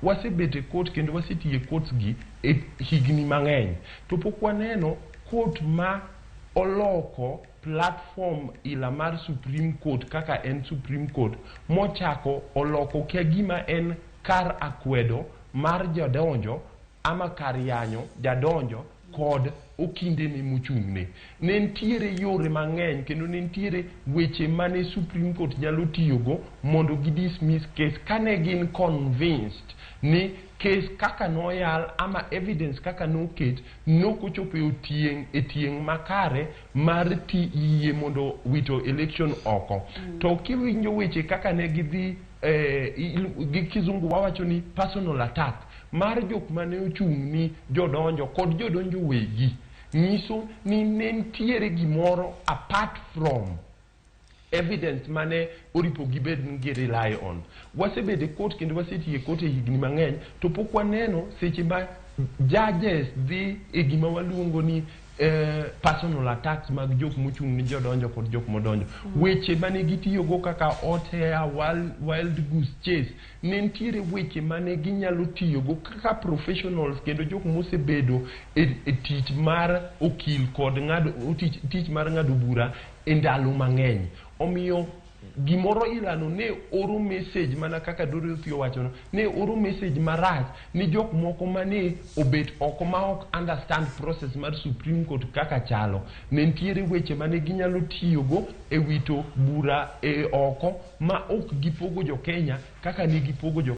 Wasebet e court kendo wasetiyo e courts gi e higni mang'eny to pok waneno court ma oloko platform ila mar Supreme Court kaka en Supreme Court mochako oloko ka gima en kar akwedo mar jodonjo ama kar yanyo jadonjo kod okindene mochung'ne. Ne nitiere yore mang'eny kendo ne nitiere weche mane Supreme Court nyalo tiyogo mondo gi dismiss case kane gin convinced ni case kaka noyal ama evidence kaka noket nokochopo e otieng' e tieng' makare mar ti yie mondo wito election oko. To kiwinjo weche kaka ne gidhi gi kizungu wawacho ni personal attack mar jok mane ochung' ni jodonjo kod jodonjo wegi nyiso ni ne nitiere gimoro apart from evidence mane oripo gibed ni gi rely on. Wasebedo e court kendo wasetiyo e court e higni mang'eny to pok waneno seche ma judges dhi e gima waluongo ni personal attacks mag jok mochung' ni jodonjo kod jok modonjo. Weche mane gitiyogo kaka hot air, wild goose chase, ne nitiere weche mane ginyalo tiyogo kaka professionals kendo jok mosebedo e tich mar okil kod ng'ado tich mar ng'ado bura e ndalo mang'eny. Omiyo gimoro ilano ne oro message mana kaka Dorothy owachono, ne oro message marach ni jok moko mane obet oko ma ok understand process mar Supreme Court kaka chalo. Ne nitiere weche mane ginyalo tiyogo e wito bura e oko ma ok gipogo jo Kenya kaka ne gipogo jo